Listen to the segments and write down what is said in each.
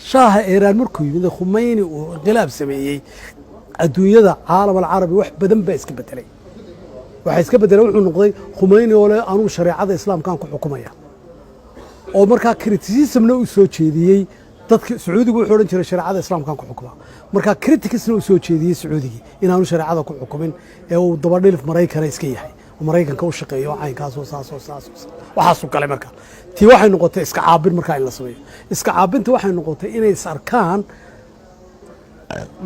Shaaha Iiraan markuu yimid, Khumeyni uu inqilaab sameeyey, adduunyada caalam alcarabi wax badan baa iska bedelay. Waxaa iska bedelay, wuxuu noqday Khumeyni oo leh anugu shareecada Islaamkaan ku xukumaya, oo markaa criticismna u soo jeediyey dadka Sacuudigu. Wuxuu odhan jiray shareecada Islaamkaan ku xukuma. Markaa criticsna u soo jeediyey Sacuudigii inaanu shareecada ku xukumin ee uu dabadhilif Maraykana iska yahay oo Maraykanka u shaqeeyo, caynkaasoo saasoo saasoo waxaasuu galay. Markaa tii waxay noqotay iska caabin markaa in la sameeyo. Iska caabinta waxay noqotay inay is arkaan.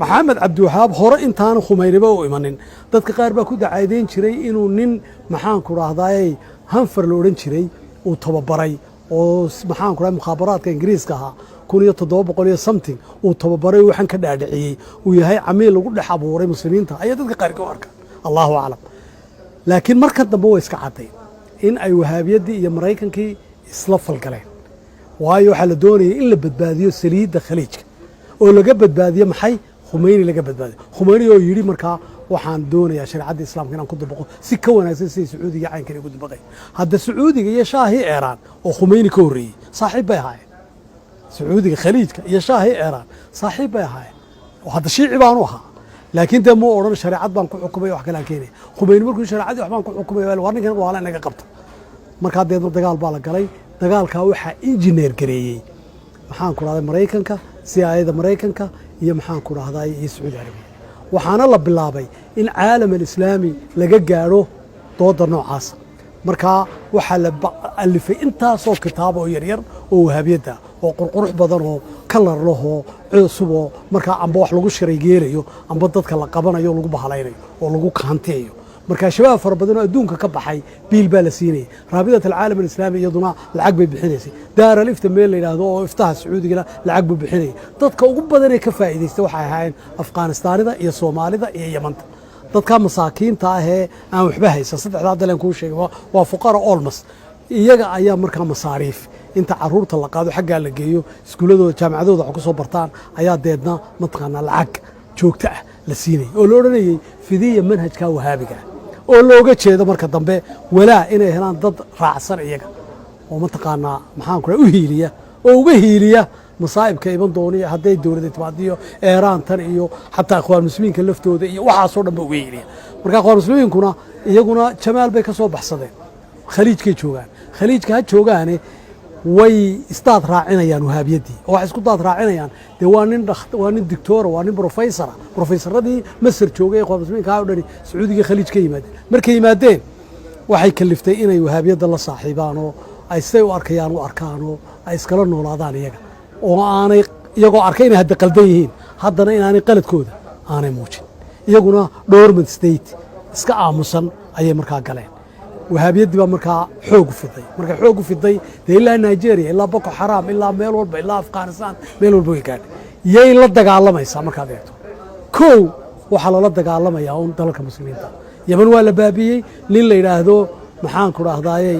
Maxamed Cabdiwahaab hore intaanu Khumeyniba u imanin, dadka qaar baa ku dacaadeyn jiray inuu nin, maxaanku dhahdaayey, Hanfar la odhan jiray uu tababaray, oo, maxaanku dhahay, mukhaabaraadka Ingiriiska ahaa 1700 iyo something uu tababaray, waxaan ka dhaadhiciyey uu yahay camiil lagu dhex abuuray muslimiinta ayaa dadka qaarka u arkaan. Allahu aclam. Laakiin marka dambe way iska cadday in ay Wahaabiyaddii iyo Maraykankii isla falgaleen, waayo waxaa la doonayay in la badbaadiyo saliidda Khaliijka oo laga badbaadiyo maxay, Khumeyni laga badbaadiyo. Khumeyni oo yidhi markaa waxaan doonayaa shareecadda Islaamka inaan ku dabaqo si ka wanaagsan siday Sacuudiga caynkan ugu dabaqay. Hadda Sacuudiga iyo shaahii Eeraan oo Khumeyni ka horreeyey saaxiib bay ahaayeen. Sacuudiga, Khaliijka iyo shaahii Eeraan saaxiib bay ahaayeen, oo hadda Shiici baanu ahaa, laakiin dee muu odhan shareecad baan ku xukumay, wax kale aan keenaya. Khumeyni markuu shareecadii wax baan ku xukumay, war ninkan waala inaga qabta. Markaa deedna dagaal baa la galay. Dagaalkaa waxaa injineer gareeyey, maxaan ku dhahday, Maraykanka, CIA-da Maraykanka iyo, maxaan ku dhahday, iyo Sacuudi Arabiya. Waxaana la bilaabay in caalam alislaami laga gaadho dooda noocaasa. Markaa waxaa la alifay intaasoo kitaaba oo yaryar oo Wahaabiyadda oo qurqurux badan oo kalar lahoo cusub, oo markaa amba wax lagu shiraygeelayo, amba dadka la qabanayo o lagu bahalaynayo oo lagu kahantiyayo. Markaa shabaab fara badan oo adduunka ka baxay biil baa la siinayay. Raabidat Alcaalam Alislaami iyaduna lacag bay bixinaysay. Daar al Ifta meel la yidhaahdo oo iftaha Sacuudigana lacag buu bixinayay. Dadka ugu badanee ka faa'iidaysta waxay ahaayeen Afghanistaanida iyo Soomaalida iyo Yamanta, dadka masaakiinta ah ee aan waxba haysan. Saddexdaa daleen kuu sheegay waa fuqara olmas. Iyaga ayaa markaa masaariif inta caruurta la qaado, xaggaa la geeyo, iskuulladooda, jaamacadooda wax ku soo bartaan, ayaa deedna mataqaanaa lacag joogto ah la siinayay oo la odhanayay fidiya manhajka Wahaabiga, oo looga jeedo marka dambe walaa inay helaan dad raacsan iyaga oo mataqaanaa, maxaan ku u hiiliya oo uga hiiliya masaa'ibka iman doona hadday dowladda timaadiyo, Eeraan tan iyo xataa Ikhwaan Muslimiinka laftooda iyo waxaasoo dhan ba uga hiiliya. Marka Ikhwaan Muslimiinkuna iyaguna jamaal bay ka soo baxsadeen, Khaliijkay joogaan. Khaliijka ha joogaane, way isdaad raacinayaan Wahaabiyaddii oo waxay isku daad raacinayaan dee waa nin dictoora, waa nin professora. Professoradii Masar joogay ee Ikhwaan Muslimiinka o dhani Sacuudiga, Khaliij ka yimaadeen. Markay yimaadeen waxay kaliftay inay Wahaabiyadda la saaxiibaan oo ay siday u arkayaan u arkaan oo ay iskala noolaadaan iyaga, oo aanay iyagoo arkay inay hadda qaldan yihiin, haddana inaanay qaladkooda aanay muujin. Iyaguna dormant state iska aamusan ayay markaa galeen. Wahaabiyaddii baa markaa xoog u fiday. Markay xoog u fiday dee ilaa Nigeria, ilaa Boko Xaraam, ilaa meel walba, ilaa Afghanistan, meel walba way gaadhay. Yay la dagaalamaysaa markaad eegto? Kow, waxaa lala dagaalamayaa un dalalka muslimiinta. Yeman waa la baabiiyey. Nin la yidhaahdo, maxaan ku dhahdaayey,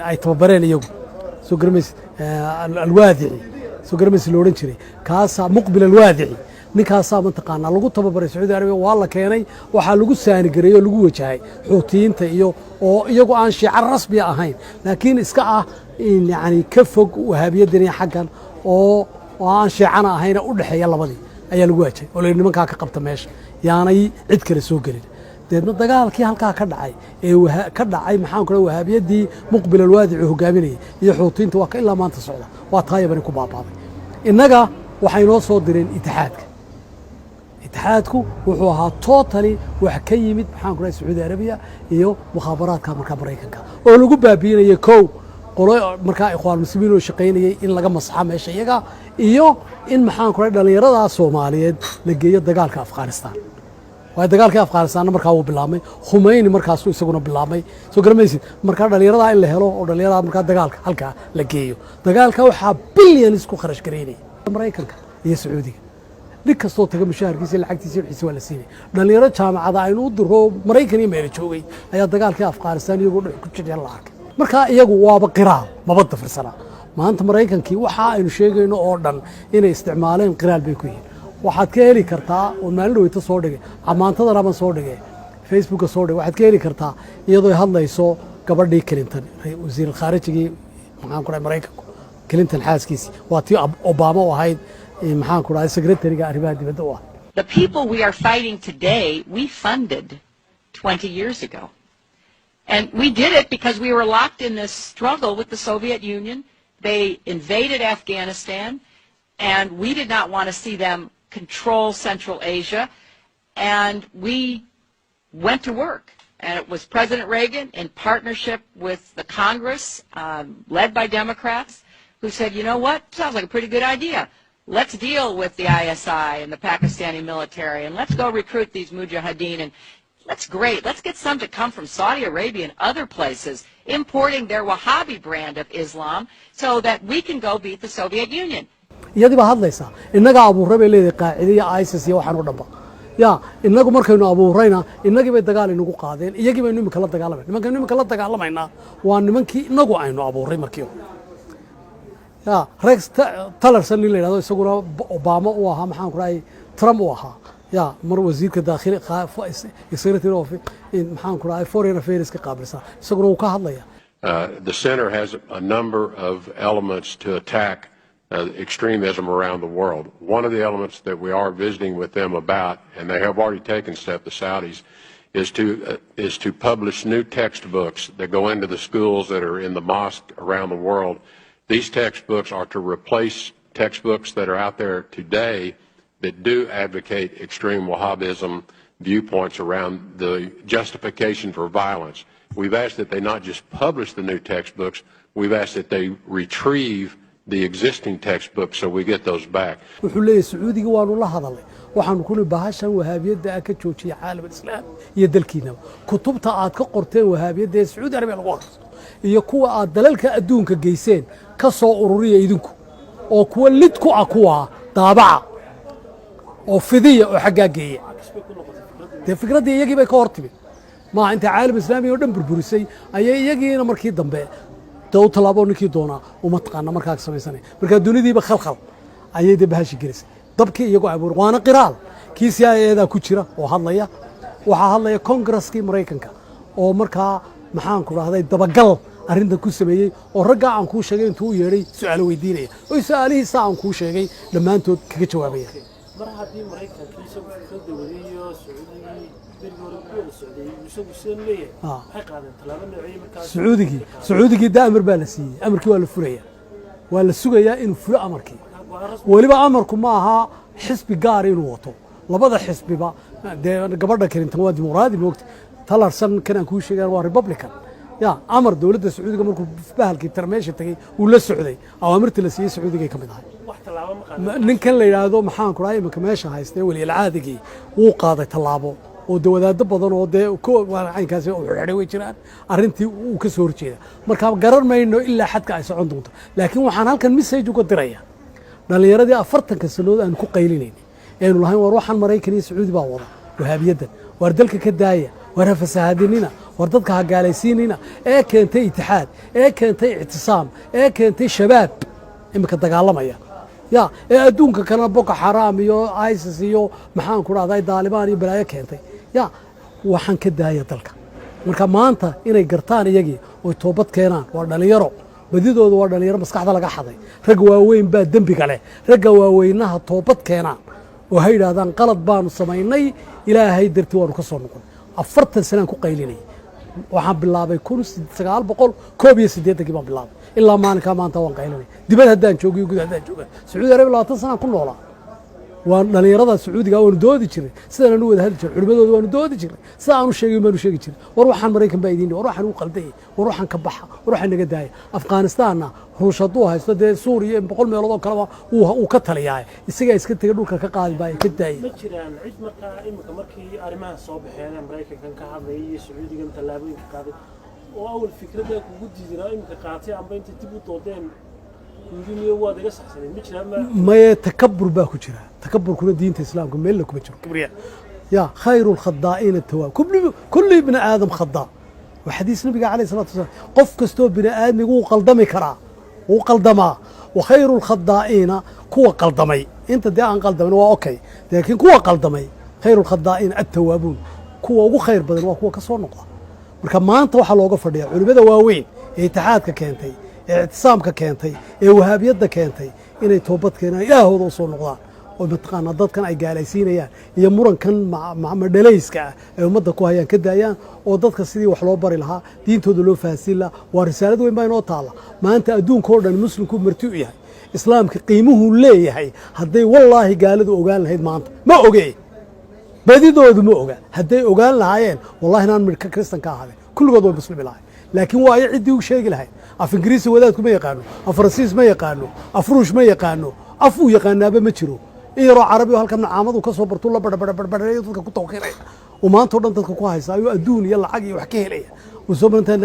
ay tababareen iyagu, soo garamays, Alwaadici, soo garamays, la odhan jiray kaasaa Muqbil Alwaadici. Ninkaasaa mataqaanaa lagu tababaray Sacuudi Arabiya, waa la keenay. Waxaa lagu saanigareeyey oo lagu wajahay Xuutiyiinta iyo oo iyagu aan shiica rasmiya ahayn, laakiin iska ah yani ka fog Wahaabiyaddan iyo xaggan, oo aan shiicana ahayna u dhexeeya labadii ayaa lagu wajahay, oo la yidhi nimankaa ka qabta meesha, yaanay cid kale soo gelin. Deedna dagaalkii halkaa ka dhacay ee ka dhacay, maxaan ku Wahaabiyaddii Muqbil Alwaadici hogaaminayay iyo Xuutiyiinta, waa ka ilaa maanta socda. Waa taa Yamani ku baabaaday. Innaga waxay noo soo direen itixaadka. Itixaadku wuxuu ahaa totally wax ka yimid, maxaan ku dhahay, Sacuudi Arabiya iyo mukhaabaraadka markaa Maraykanka, oo lagu baabiinayay kow qolo markaa Ikhwaan Muslimiin oo shaqaynayay in laga masaxa meesha iyaga, iyo in, maxaan ku dhahay, dhallinyarada Soomaaliyeed la geeyo dagaalka Afghanistan. Waayo dagaalkii Afghanistanna markaa wuu bilaabmay, Khumeyni markaasuu isaguna bilaabmay, soo garamaysid. Markaa dhallinyaradaa in la helo oo dhallinyarada markaa dagaalka halkaa la geeyo. Dagaalka waxaa billions ku kharash garaynaya Maraykanka iyo Sacuudiga. Nin kastoo taga mushaharkiisa, lacagtiisa, wixiisa waa la siinay. Dhallinyaro jaamacada aynu u diro Maraykan iyo meelo joogay ayaa dagaalkii Afghanistan iyagoo dhex ku jirya la arkay. Markaa iyagu waaba qiraal, maba dafirsanaa. Maanta Maraykankii waxa aynu sheegayno oo dhan inay isticmaaleen qiraal bay ku yihiin. Waxaad ka heli kartaa oon maalin dhaweyta soo dhigay, amaantadana baan soo dhigay, Facebooka soo dhigay, waxaad ka heli kartaa iyadoo hadlayso gabadhii Clinton, wasiir khaarijigii, maxaan ku dhahay, Maraykanku. Clinton xaaskiisii waa tii Obama u ahayd, maxaan ku dhahay, secretary-ga arrimaha dibadda u ah. The people we are fighting today, we funded 20 years ago. And we did it because we were locked in this struggle with the Soviet Union. They invaded Afghanistan, and we did not want to see them control Central Asia. And we went to work. And it was President Reagan, in partnership with the Congress, led by Democrats, who said, "You know what, sounds like a pretty good idea. Let's deal with the ISI and the Pakistani military, and let's go recruit these mujahideen, and that's great. Let's get some to come from Saudi Arabia and other places, importing their Wahhabi brand of Islam so that we can go beat the Soviet Union." Iyadii baa hadlaysaa. Innagaa abuurray bay leedahay Qaacide iyo ISIS iyo waxaan oo dhanba. Ya, innagu markaynu abuurrayna, innagii bay dagaal inagu qaadeen. Iyagii baynu imika la dagaalamayna. Nimankaynu imika la dagaalamaynaa waa nimankii innagu aynu abuurray markii hore. Ya, Rex Tillerson nin la yidhahdo, isaguna Obama u ahaa, maxaan ku dhahay, Trump u ahaa, ya, mar wasiirka daakhili, secretary of, maxaan ku dhahay, foreign affairs ka qaabilsan, isaguna wuu ka hadlaya. The center has a number of elements to attack extremism around the world. One of the elements that we are visiting with them about, and they have already taken step, the Saudis, is to publish new textbooks that go into the schools that are in the mosque around the world. These textbooks are to replace textbooks that are out there today that do advocate extreme Wahhabism viewpoints around the justification for violence. We've asked that they not just publish the new textbooks, we've asked that they retrieve the existing textbooks so we get those back. Wuxuu leeyahay, Sacuudiga waanu la hadalnay, waxaanu ku nihi, bahashan wahaabiyadda ah ka joojiya caalam islaam iyo dalkiinaba. Kutubta aad ka qorteen wahaabiyadda ee Sacuudi Arabiya lagu akhristo iyo kuwa aad dalalka adduunka geyseen ka soo ururiya idinku, oo kuwa lid ku ah kuwaa daabaca oo fidiya oo xaggaa geeya. Dee fikraddii iyagii bay ka hor timid. Maaha intay caalam islaamiga oo dhan burburisay ayay iyagiina markii dambe dee u tallaabo ninkii doonaa uma taqaana markaa samaysanaya. Markaa dunidiiba khalkhal ayay dee bahashi gelisay, dabkii iyagoo abuur. Waana qiraal kii CIA-da ku jira oo hadlaya. Waxaa hadlaya Kongareskii Maraykanka oo markaa, maxaan ku dhahday, dabagal arrintan ku sameeyey, oo raggaa aan kuu sheegay intuu u yeedhay su-aalo weydiinaya, oo su-aalihiisa aan kuu sheegay dhammaantood kaga jawaabaya. Mar haddii Maraykanka isagu fikradda waday iyo Sacuudigii berigii hore ku wada socday isagu sidan leeyahay, maxay qaadeen tallaabo noociyey markaas? Sacuudigii da amar baa la siiyey. Amarkii waa la furaya, waa la sugayaa inuu fulo amarkii. Go-aan rasmi. Weliba amarku ma aha xisbi gaar inuu wato. Labada xisbiba dee, gabadha Clinton waa Dimuqraadi, moogta. Tillerson kan aan kuu sheegaan waa Republican. Ya, amar dowladda Sacuudiga markuu bahalkii meesha tegey uu la socday, awaamirta la siiyey Sacuudigay ka mid ahay. Wax tallaabo ma qaadeen? Ninkan la yidhaahdo, maxaan ku dhahay, iminka meesha haystee weliyalcaadigii wuu qaaday tallaabo, oo de wadaado badan oo dee caynkaasi u xidhay way jiraan. Arrintii uu ka soo horjeeda. Marka garan mayno ilaa xadka ay socon doonto, laakiin waxaan halkan message uga diraya dhallinyaradii 40-ka sanood aanu ku qaylinayna eenu lahayn, war waxaan Maraykan iyo Sacuudi baa wada wahaabiyaddan, waar dalka ka daaya, waar ha fasahaadinina, war dadka ha gaalaysiinina, ee keentay Itixaad, ee keentay Ictisaam, ee keentay Shabaab iminka dagaalamaya, ya, ee adduunka kalena Boko Xaraam iyo ISIS iyo, maxaan ku dhahday, Daalibaan iyo balaayo keentay. Ya, waxaan ka daaya dalka. Marka maanta inay gartaan iyagii oy toobad keenaan. Waa dhalinyaro, badidooda waa dhalinyaro maskaxda laga xaday. Rag waaweyn baa dembiga leh. Ragga waaweynaha toobad keenaan oo ha yidhaahdaan, qalad baanu samaynay, Ilaahay dartii waanu ka soo noqon. 40 sanaan ku qaylinayay. Waxaan bilaabay 1981-kii baan bilaabay. Ilaa maalinkaa maanta waan qaylinay, dibad haddaan joogiyo gud haddaan jooga. Sacuudi Arabiya 20 sanaan ku noolaa. Waan dhalinyarada Sacuudiga waanu doodi jiray, sidaan anu wada hadli jiray. Culimadooda waanu doodi jiray. Sida aanu sheegay baanu sheegi jiray. War waxaan Maraykan baa idiin, war waxaan u qaldayay, war waxaan ka baxa, war waxaan naga daaya. Afghanistaanna Ruush hadduu haysto, dee Suuriya 100 meelood oo kaleba uu ka taliyaa, isagaa iska tegay, dhulka ka qaadi baa ka daayay. Ma jiraan cid markaa iminka markii arrimahan soo baxeen, Maraykankan ka hadlayay iyo Sacuudigan tallaabooyinka qaaday, oo awal fikradda kugu diidanaa iminka qaatay, amba intay dib u doodeen kuyidhi, waad iga saxsaneed? Ma jiraan ma? Maye, takabur baa ku jira. Takaburkuna diinta Islaamka meelna kuma jiro. Kibriya, ya, خير الخطائين التواب، كل ابن آدم خطاء، waa xadiis nabiga عليه الصلاة والسلام. Qof kastoo bini aadmigu wuu qaldami karaa, wuu qaldamaa. وخير الخطائين, kuwa qaldamay, inta dee aan qaldamin waa okay, laakiin kuwa qaldamay, خير الخطائين التوابون, kuwa ugu khayr badan waa kuwa ka soo noqda. Marka maanta waxaa looga fadhiya culimmada waaweyn ee itixaadka keentay. Ee ictisaamka keentay, ee wahaabiyadda keentay, inay toobad keenaan, ilaahooda u soo noqdaan, oo mataqaanaa dadkan ay gaalaysiinayaan iyo murankan madhalayska ah ay ummadda ku hayaan ka daayaan, oo dadka sidii wax loo bari lahaa, diintooda loo fahansiin lahaa. Waa risaalad weyn baa inoo taalla maanta. Adduunka oo dhan muslimku marti u yahay. Islaamka qiimuhuu leeyahay hadday wallaahi gaaladu ogaan lahayd maanta, ma oge, badidoodu ma oga. Hadday ogaan lahaayeen, wallahi inaan midhka kristanka ahaadeen, kulligood way muslimi lahayn. Laakiin waa ay ciddii u sheegi lahayd. Af Ingiriisi wadaadku ma yaqaano, af Faransiis ma yaqaano, af Ruush ma yaqaano, af uu yaqaanaaba ma jiro. In yaroo Carabi oo halkan caamadu ka soo bartuu la badhabadhabadhareeyo, dadka ku tawqiiraya, uu maanta o dhan dadka ku haysta, ayuu adduun iyo lacag iyo wax ka helaya. Uu soo marantaa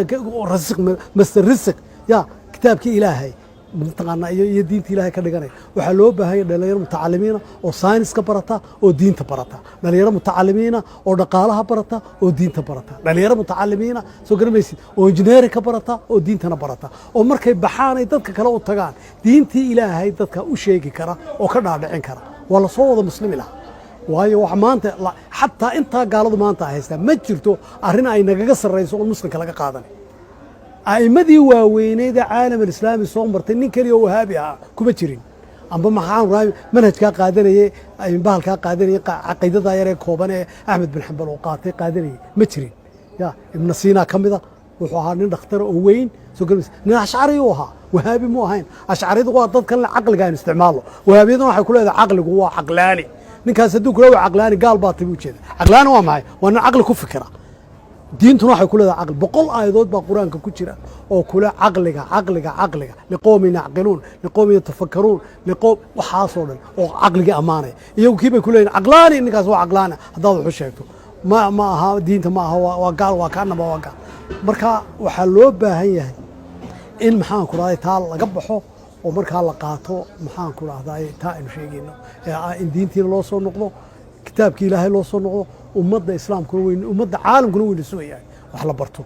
rasiq master risiq ya kitaabkii Ilaahay mataqaanaa iyo diinta Ilaahay ka dhiganaya. Waxaa loo baahan yahay dhalinyaro mutacalimiina oo sayniska barata oo diinta barata, dhalinyaro mutacalimiina oo dhaqaalaha barata oo diinta barata, dhalinyaro mutacalimiina, soo garamaysid, oo engineering ka barata oo diintana barata, oo markay baxaan ay dadka kale u tagaan diintii Ilaahay dadka u sheegi kara oo ka dhaadhicin kara. Waa lasoo wada muslimi lahaa. Waayo, wax maanta xataa intaa gaaladu maanta ay haystaa ma jirto arrin ay nagaga sarrayso oon muslimka laga qaadanay. A'immadii waaweyneyd ee caalam alislaami soo martay, nin keliya oo wahaabi ah kuma jirin, amba maxaan raay manhajkaa qaadanayey, bahalkaa qaadanayey, caqiidada yaree kooban ee Axmed bin Xambal uu qaatay qaadanayey ma jirin. Ya Ibna Siina ka mida, wuxuu ahaa nin dhakhtara oo weyn, soo garmaysa, nin Ashcari uu ahaa, wahaabi mu ahayn. Ashcariyadu waa dadkan le caqliga aynu isticmaalno. Wahaabiyaduna waxay ku leedahay caqligu waa caqlaani. Ninkaas hadduu kula waa caqlaani, gaal baa tabi ujeeda. Caqlaani waa maxay? Waa nin caqli ku fikira. Diintuna waxay ku leedahay caqli. 100 aayadood baa Qur-aanka ku jira oo kule caqliga, caqliga, caqliga, لقوم يعقلون، لقوم يتفكرون، لقوم, waxaasoo dhan oo caqligii ammaanaya. Iyagu kii bay ku leeyihin caqlaani, ninkaas waa caqlaani. Haddaad wax u sheegto, ma aha, diinta ma aha, waa gaal, waa kaanaba waa gaal. Marka waxaa loo baahan yahay in, maxaan ku rahday, taa laga baxo oo markaa la qaato, maxaan ku rahday, taa aynu sheegayno ee ah in diintiina loo soo noqdo, kitaabkii Ilaahay loo soo noqdo. Ummadda islaamkuna weyn, ummadda caalamkuna weyna sugayahay wax la barto.